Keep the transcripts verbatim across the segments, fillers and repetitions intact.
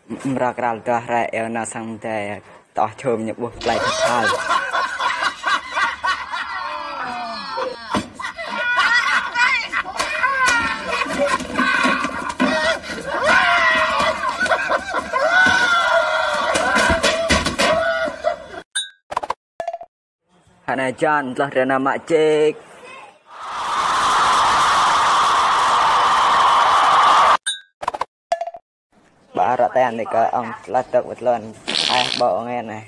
Mrâo kral dah hriê eo nao sang mdei, toh čhum ñu ƀuh plei thâo thâo. Hơnai jan tlah rơna mă čêk. Ba ră ten anei kơ ŏng tlat tơk wăt lăn. Ai ƀâo ŏng anei.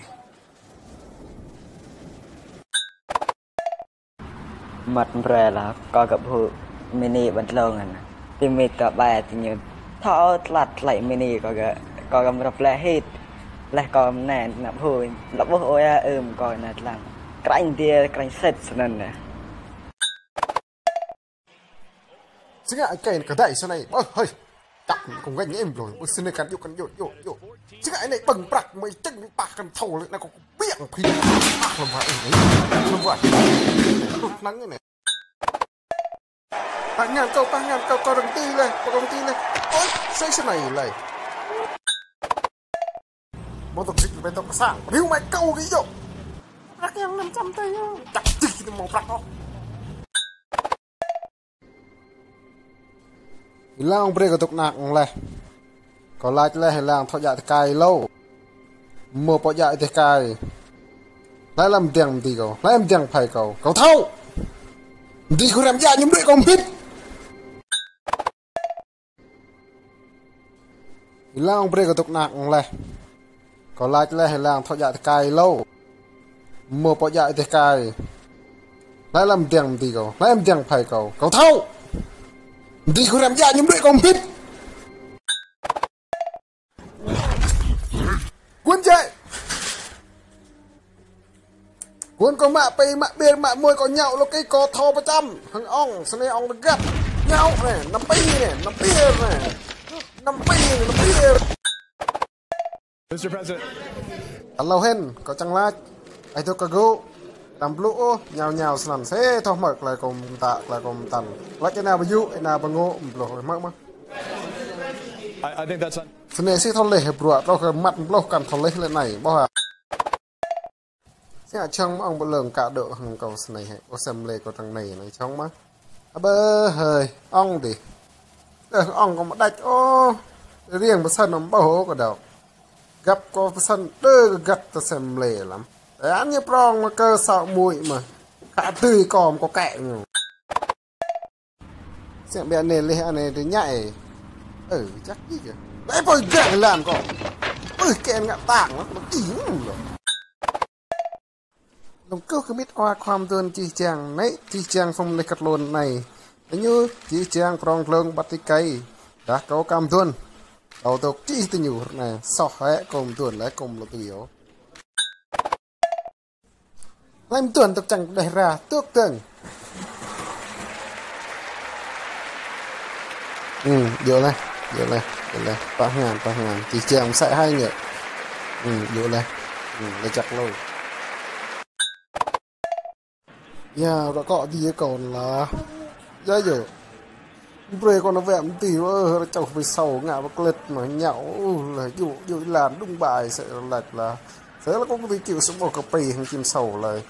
Măt mbre lah kâo găp hu mini ƀăn dlông anei. Ti mit kơ bai ti ñu. Thâo tlat tlei mini kâo gă, kâo găm răp leh hit. Leh kâo mnei năp hui. Lăp ƀuh ôi a ưm kâo anei tlang. Krañ dia, krañ set snăn anei. Snăn ai kơ kdai snei. Ơ, hơi. Čăp kông ganh em blôi. Ơ, snei kăn yŭ, kăn yŭ, yŭ, yŭ. Snei anei ƀơ̆ng prăk, mơi čĕng pah kăn thâo leh, anei kâo biêng phi. Pah lăm wa, ơ, lăm wa. Năng anei. Pah ngăn kâo, pah ngăn kâo, kâo rơ̆ng ti leh, kâo rơ̆ng ti leh. Ôi, snei snei leh. Mâo tŏk sĭt ƀai tŏk sang. Riu mă kâo kơ yŏ. Prăk yang năm trăm tê yŏ. Čăk čih kơ mâo prăk ôh. Êlan brei kâo tŭk nak leh. Kâo lač leh êlan thâo djă tơkai lâo. Mâo pô djă tơkai. Hlei lăm mdiăng mdi kâo. Hlei mdiăng phai kâo. Kâo thâo. Mdi kâo răm djă ñu mđuĕ kâo mbĭt. Êlan brei kâo tŭk nak leh. Kâo lač leh êlan thâo djă tơkai lâo. Mâo pô djă tơkai. Hlei lăm mdiăng mdi kâo. Hlei mdiăng phai kâo. Kâo thâo. Mdi kâo răm djă ñu mđuĕ kâo mbĭt. Kuôn jai. Kuôn kâo mă pei, mă ƀiêr, mă môi, kâo ñao lô kei, kâo thâo pơčăm. Hăng ŏng, snei ŏng dơgăt. Ñao anei, năm pei anei, năm ƀiêr anei. Năm pei anei, năm ƀiêr. Mister President. Hlâo hĭn, kâo čiăng lač. Ai dôk kơ gŭ. Đăm blŭ ôh, ñao ñao snăn. Sĭt thâo hmư̆ klei kâo mtă, klei kâo mtăn. Lač êna ƀu yŭ, êna ƀu ngŏ, blŭ hmư̆ mơh. I, I think that's un- Snei sĭt thâo leh, bruă, truh kơ măt blŭ kăn thâo leh leh anei, ƀuh hă. Sĭt čhŏng mơh ŏng ƀu lơ̆ng kơ dôk hăng kâo snei hĕ. Ƀuh sem leh kâo trăng anei, anei čhŏng mơh. Abơ hơi, ŏng dih. Ơ, ŏng kâo mă đač ôh. Riêng pơsăn ŏng ƀuh ôh kơ dôk. Găp kâo pơsăn đơ kơ găt tơ sem leh lăm. Tơ anei prŏng mă kơ săo mui mơh. Khă tui kâo mă kâo kĕ ñu. Sĭt ƀiă anei leh anei tơ ñai. Ơ, čăk dih kơ. Leh pô găt lan kâo. Ơ, kĕ ngă tang lăm. Ih, lŏ. Lŏng kơ kơ mĭt wa khua mduôn jih jang, anei jih jang phung leh kăt lôn anei. Diñu jih jang prŏng dlông ƀăt ti kei. Dah kâo kơ mduôn. Kâo dôk čih diñu anei, soh hĕ kâo mduôn leh kâo mlŏ tui ôh. Hlei mduôn dôk čiăng đeh ra, tŭk dơ̆ng. Ư, djŏ leh, djŏ leh, djŏ leh. Pah ngăn, pah ngăn. Jih jang msĕ hai ñu. Ư, djŏ leh. Ư, leh čăk lu. Ya, ră kŏ dih kâo lah. Ya, yơh. Brei kâo nao wĕ mti, ơ, rơčoh bi sâu, ngă bi klĭt, nao ñao, ơ, lah, djŏ, djŏ êlan, đŭng bai, sĕ lač lah. Sĕ lah kâo bi kiu sơboh kơ pi, hăng čim sâu lah.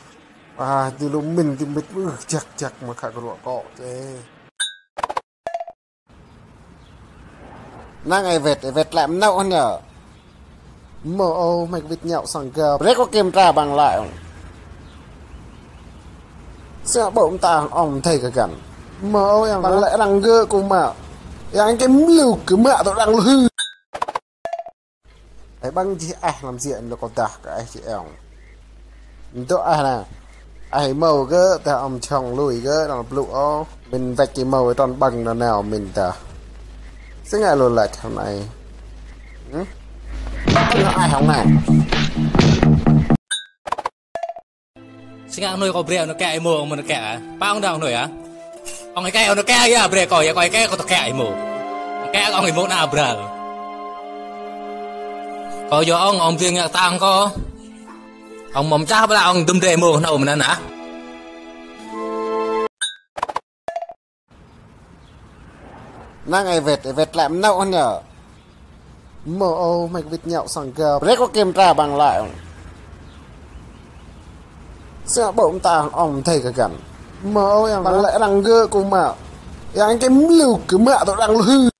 Ah, di lu min, di mit, ơ, jak, jak, mă khă kơ ră kŏ, tê. Năng ai wĕt, ai wĕt lĕ mnâo hăn yơh. Mâo ôh, mă wĭt ñao sang găp. Brei kâo kiểm tra bằng lại. Sĕ ƀô̆ mta ŏng mdei kơ găn. Mâo ôh, yang bằng lại năng gơ kơ mă. Yang kơ mluk kơ mă tơ đang lu hư. Ai bằng jih ah lăm jia lu kâo dah kơ ai jih ŏng. Dôk ah nă. Ai mâo gơ̆, dah ăm čhŏng lui gơ̆, nao blŭ ôh. Min wĕč kơ mâo trăn ƀơ̆ng nao nao min dah. Sĭt ngă lu lač hăm ai. Hm? Ai hŏng nă. Sĭt ngă hnui kâo brei nao kĕ ai mâo mơ̆n kĕ ah. Păng dang hnui ah. Ŏng kĕ ŏng kĕ ya brei kâo ya kâo kĕ kâo tơ kĕ ai mâo. Kĕ ŏng ai mâo nă bral. Kâo yua ŏng ŏng bi ngă tang kâo. Ŏng mâo mčah blah ŏng dŭm drei mâo hnâo mơnăn ah. Năng ai wĕt, ai wĕt lĕ mnâo hăn yơh. Mơ ôh, hmei kwĭt ñăo sang gao. Brei kâo kiểm tra bằng lại. Sĕ ƀô̆ mta ŏng mdei kơ găn. Mơ ôh, yang bằng lại arăng gơ̆ kơ mă. Yang kơ mluk kơ mă tơ arăng lu hư.